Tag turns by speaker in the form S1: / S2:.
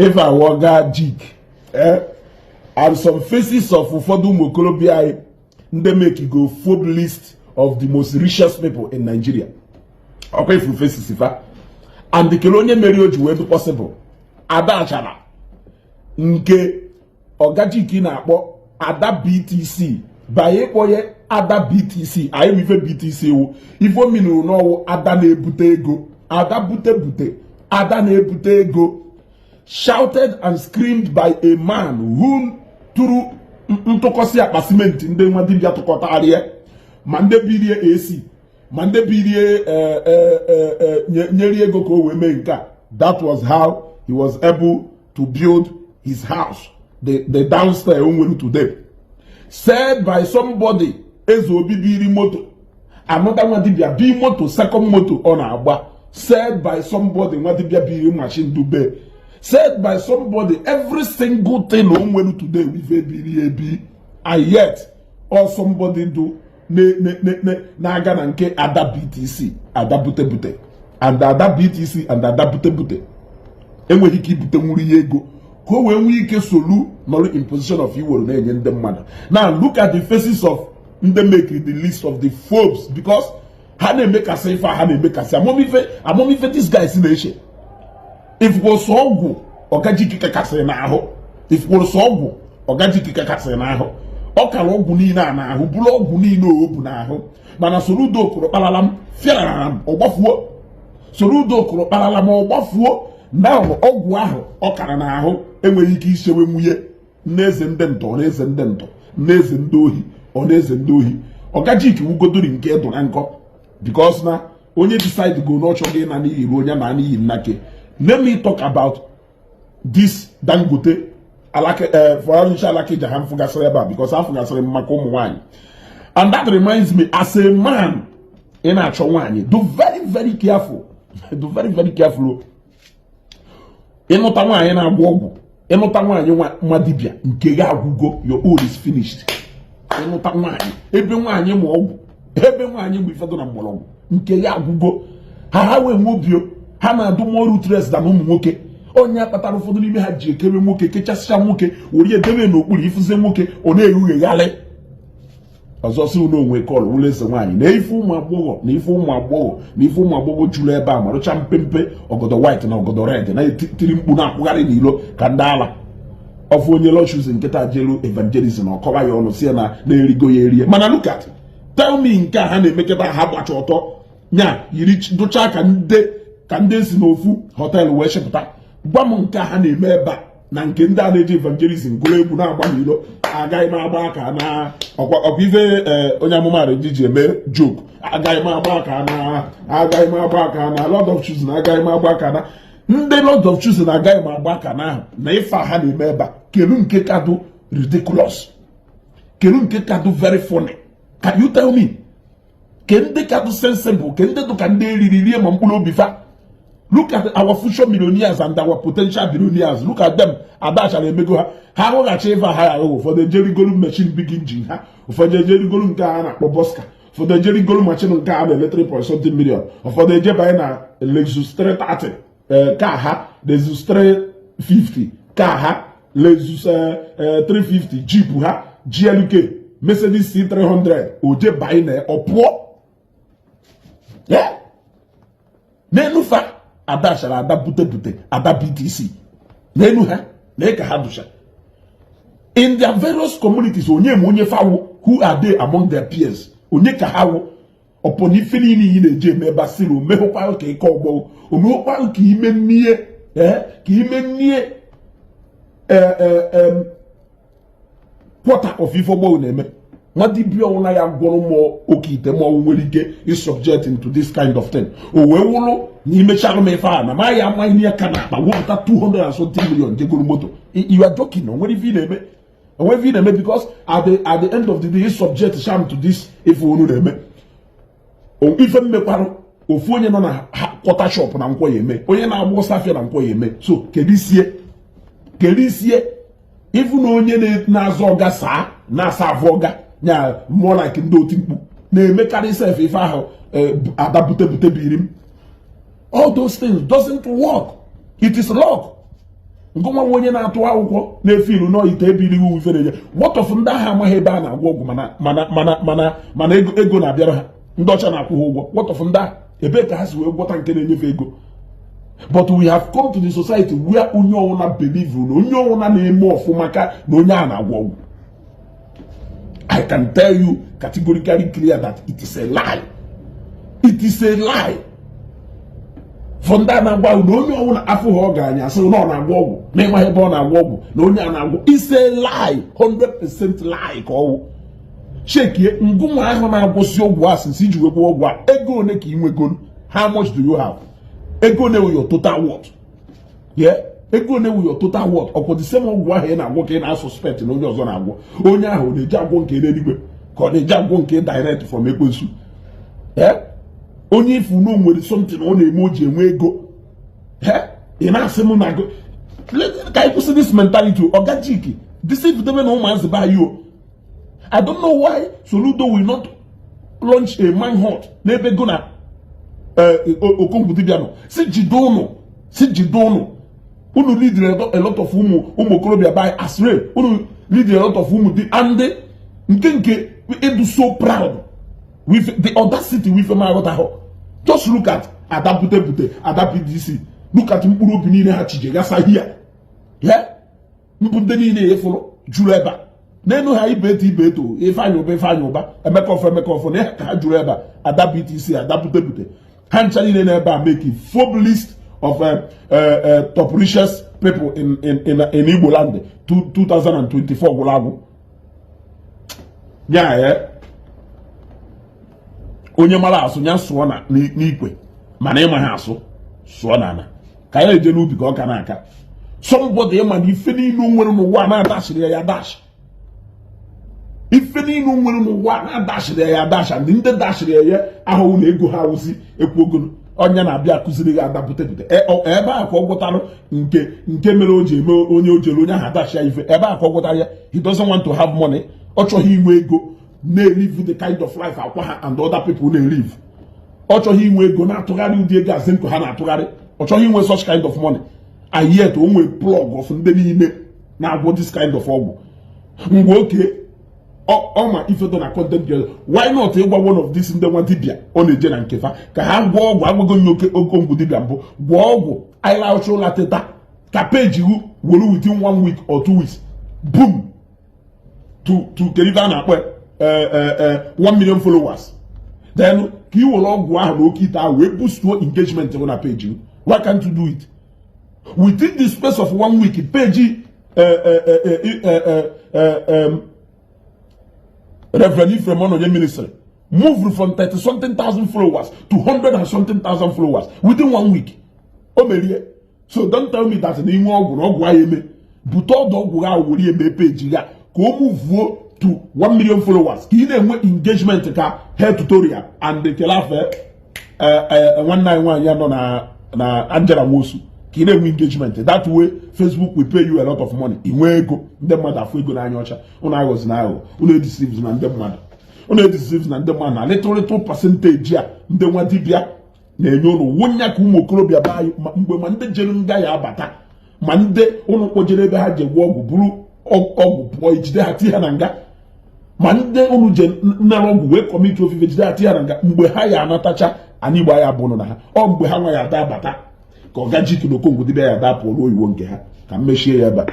S1: If I waga jik, eh, and some faces of ụfọdụ ụmụ okorobịa anyị ndị make go Forbes list of the most richest people in Nigeria. Ọkwa ifu faces fa and kele onye mere o ji wee dị possible. Ada Achara nke Oga Jik na-akpọ Ada BTC banye ịkpọ ya Ada BTC. Anyị bụ ife BTC wụ ife ominuru n'ọwụ ada na-ebute ego, ada bute bute, ada na-ebute ego, shouted and screamed by a man who tụrụ ntụkọsị akpa simenti ndị nwa dibịa tụkọtarịa, ma ndị birie AC, ma ndị birie nyere ego ka o wee mee nke a. That was how he was able to build his house, the downstairs o nwere today. Said by somebody eze obi biri moto, another nwa dibịa bi moto, second moto ọ na-agba. Said by somebody nwa dibịa biri machine dube. Said by somebody every single thing o nwere today ife biri ebi. And yet all somebody do na-aga na nke Ada BTC, ada bute bute, and Ada BTC and ada bute bute enweghị ike ibute nwuru ya ego ka o wee nwee ike solu nọrọ in position of iwere na-enye ndị mmadụ. Now look at the faces of ndị make the list of the Forbes, because ha na-emekasị ife a, ha na-emekasị amamife amamife. These guys na-eche ifukwụsọ ọgwụ Oga Jik kakasịrị n'ahụ, ifukwụsọ ọgwụ Oga Jik kakasịrị n'ahụ. Ọ kara ọgwụ niile a n'ahụ, bụrụ ọgwụ niile o bu n'ahụ. Mana Soludo kụrụ kparala m fịarara m ọgbafuo. Soludo kụrụ kparala m ọgbafuo na ọgwụ ahụ ọ kara n'ahụ enweghị ike ichewe nwunye n'eze ndị ntọ na eze ndị ntọ na eze ndị ohi ọ na eze ndị ohi. Oga Jik wugodori nke dụra nkọ because na onye decide go na ọ chọghị ịna n'iyi ruo onye na n'iyi nnake. Let me talk about this Dangote alake for Alakija ha mfụgasịrị ebe a, because afụgasịrị m maka ụmụ nwaanyị. And that reminds me, as a man ị na-achọ nwaanyị, do very very careful, do very very careful. Ịnụta nwaanyị na-agwọ ọgwụ, ịnụta nwaanyị nwa dibịa, nke gị agwụgo. Your own is finished. Ịnụta nwaanyị ebe nwaanyị ma ọgwụ, ebe nwaanyị bụ ifedo na mgbọrọgwụ, nke ya agwụgo. Ha wee nwe obi ha na-adụ more ruthless than ụmụ nwoke. Onye kpatara ụfọdụ n'ime ha ji ekebe nwoke, kechasịcha nwoke, were edebe n'okpuru ifụzie nwoke, ọ na-erughegharị ọzọ si unu onwe kọlụ wụlọ eze nwaanyị na ife ụmụ agbọghọ na ife ụmụ agbọghọ na ife ụmụ agbọghọ juru ebe a marụcha mpempe ọgọdọ white na ọgọdọ red na-etiri mkpu na-akwụgharị n'ilo ka ndị ala ọfụ. Onye lọchuzi nkịta jelu evangelism ọkọwa ya ọnụ si ya na na-erigo ya erie. Mana look at, tell me, nke a ha na-emekọta, ha gbacha ọtọ nya yiri dụcha ka ndị si n'ofu hotel wee chịpụta. Gwa m, nke a ha na-eme ebe a na nke ndị a na-eji evangelism gụrụ egwu na-agba n'ilo, agaghị m agba aka na ọkwa ife onye amụma reji ji eme joke. Agaghị m agba aka na, agaghị m agba aka na Lord of Choosing, agaghị m agba aka na ndị Lord of Choosing, agaghị m agba aka na ahụ na ife a ha na-eme ebe a. Kelu nke kadụ ridiculous, kelu nke kadụ very funny? Can you tell me ke ndị kadụ sensible, ke ndị dụ ka ndị eriri rie ma mkpụrụ obi fa? Look at our future millionaires and our potential billionaires. Look at them. Adachara emego ha, ha arụghachi ife ha aghụghọ. Ụfọdụ ejerigolu machine big engine ha, ụfọdụ ejerigolu nke a na-akpọ Boska, ụfọdụ ejerigolu machine nke a na-ele 3 point something million, ụfọdụ ejebanye na Lexus 330 ka ha, Lexus 350 ka ha, Lexus 350 Jeep ha, GLK, Mercedes C300, oje banye na ọ pụọ n'elu fa. Ada chara ada bute bute, ada BTC n'elu ha na ka ha dụcha in their various communities. Onye ma onye fawo? Who are they among their peers? Onye ka ha wụ? Ọpọ na ife niile ị na-eji eme ebe asịrị omehụkwa ka ike ọgbọ, omehụkwa ka ime nnie, ka ime nnie quarter of ife ọgbọ na-eme. Nwa dibịa ọnwụna ya gwọrọ mmụọ oke ite mmọnwụ nwere ike isubject into this kind of thing. O wee wụrụ na imechalụ m ife a na ma ya amaghị ya ka na akpa wepụta 200 and something million jegoro moto. You are joking. O nwere ife ị na-eme, o nwere ife ị na-eme, because at the end of the day, subject sham to this ife unu na-eme. Ife mmekwarụ ofu onye nọ na quarter shop na nkwọ ya eme, onye na-agba ọsọ afịa na nkwọ ya eme. So kedu isie, kedu isie ifu na onye na-azụ ọga saa na-asa avụ ọga nya mmụọ like ndị oti mkpu na-emekarị sef ife ahụ ada bute bute biri m. All those things doesn't work. It is luck. Ngụnwa nwa onye na-atụ akwụkwọ na-efe ilu nọ ite ebe irighị ife na-enye. What of ndị ahụ amaghị ebe a na-agwọ ọgwụ, mana ego na-abịara ha, ndị ọcha na-akwụ ha ụgwọ? What of ndị ahụ? Ebee ka ha si wee gwọta nke na-enyefe ego? But we have come to the society where onye ọwụna believe na onye ọwụna na-eme ọfụma ka na onye a na-agwọ ọgwụ. I can tell you categorically clear that it is a lie. It is a lie for ndị a na-agwa na onye ọwụna afọ ha ọgaranya asị na ọ na-agwọ ọgwụ, na ịmaghị ebe ọ na-agwọ ọgwụ, na onye a na-agwọ. It's a lie, 100% lie ka ọwụ. Chekie ngụnwa ahụ na-agwụsị ọgwụ a, since iji wee gwọ ọgwụ a, ego one ka ị nwegoro? How much do you have? Ego one wụ your total worth? Yeah, ego one wụ your total worth? Ọkwa the same ọgwụ ahụ ị na-agwọ ka ị na-asuspect na onye ọzọ na-agwọ. Onye ahụ ọ na-eji agwọ nke eluigwe ka ọ na-eji agwọ nke direct from ekwensu? Yeah, onye ifu na o nwere something ọ na-eme o ji enwe ego, ị na-asị m na ka anyị kwụsị this mentality. Ọgajiki deceive debe na ụmụazị be anyị o. I don't know why Soludo will not launch a manhunt n'ebe go na Okongwu dibịa nọ, si jide ụnụ, si jide ụnụ. Unu lead a lot of ụmụ okorobịa by astray. Unu lead a lot of ụmụ di and nke ịdụ so proud with the audacity with m aghọtaghọ. Just look at Ada Bute Bute, Ada PDC. Look at mkpụrụ obi niile ha chije gasa hia ya mbụ. Ndị niile efụrụ juru ebe a n'elu ha, ibe eto, ibe eto, Ifeanyị Ụba, Ifeanyị Ụba, Emeka Ọfọ, Emeka Ọfọ, na ka ha juru ebe a. Ada BTC, Ada Bute Bute, ha ncha niile n'ebe a make Forbes list of top richest people in Igbo land 2024 gwụrụ agwụ ya. Ya onye mara asụ ya sụọ na n'ikwe, mana ịma ha asụ sụọ n'ala ka ya eje n'ubi ka ọ ka na-aka. Somebody ịma na ife niile o nwere n'ụwa na-adashịrị ya ya dash, ife niile o nwere n'ụwa na-adashịrị ya ya dash, and ndị dashịrị ya ya ahụhụ na ego ha awụzi ekwu ogolo ọnya na-abịa akụziri gị Ada Bute Bute. Ebe a ka ọ gwọtarụ nke mere o ji eme onye o jere onye ahụ adashi ya ife. Ebe a ka ọ gwọtara ya. He doesn't want to have money. Ọ chọghị inwe ego na-elive the kind of life akwa ha and other people na-elive. Ọ chọghị inwe ego na-atụgharị ụdị ego azinko ha na-atụgharị. Ọ chọghị inwe such kind of money, and yet o nwee plug of ndị niile na-agwọ this kind of ọgwụ. Mgbe oke ọ ma ife dị na content creator, why not ịgwa one of these ndị nwa dibịa ọ na-eje na nkefa ka ha gwọọ ọgwụ? Agwago nye oke Okongwu dibịa mbụ gwọọ ọgwụ anyị laụcha ụla teta ka peji hu were within one week or 2 weeks, boom, to kedu ife a na-akpọ 1 million followers. Then ka ị were ọgwụ ahụ na oke ite ahụ wee boostuo engagement bụ na page gị. Why can't you do it within the space of one week? Page Reverend Ephraim Onoye Ministry moved from 30 something thousand followers to 100 and something thousand followers within one week. O merie. So don't tell me that na inwe ọgwụ na ọgwụ ahụ eme bute ọdụ ọgwụ ahụ were eme page ya ka o muvuo to 1 million followers, ka ị na-enwe engagement ka hair tutorial and kelafe nwanne anyị nwaanyị ya nọ na Angela Nwosu, ka ị na-enwe engagement. That way Facebook will pay you a lot of money. Ị nwee ego, ndị mmadụ afụ ego n'anya ọcha. Unu aghọzi na aghụghọ. Unu edeceive na ndị mmadụ, unu edeceive na ndị mmadụ na little little percentage a ndị nwa dibịa na-enye ụnụ wụnya ka ụmụ okorobịa be anyị mgbe ma ndị jere nga ya abata, ma ndị ụnụ kpojere ebe ha ji gwọ ọgwụ buru ọgwụ pụọ, ijide ha tie ha na nga, ma ndị ụnụ je nnara ọgwụ wee commit ofufe, jide ha tie ha na nga. Mgbe ha ya anatacha anyị igbo ya bụ na ha ọ mgbe ha nwa ya ada abata ka ọ gaji na Okongwu dibịa ya ada pụọ n'oyiwo nke ha ka m mechie ya ebe a.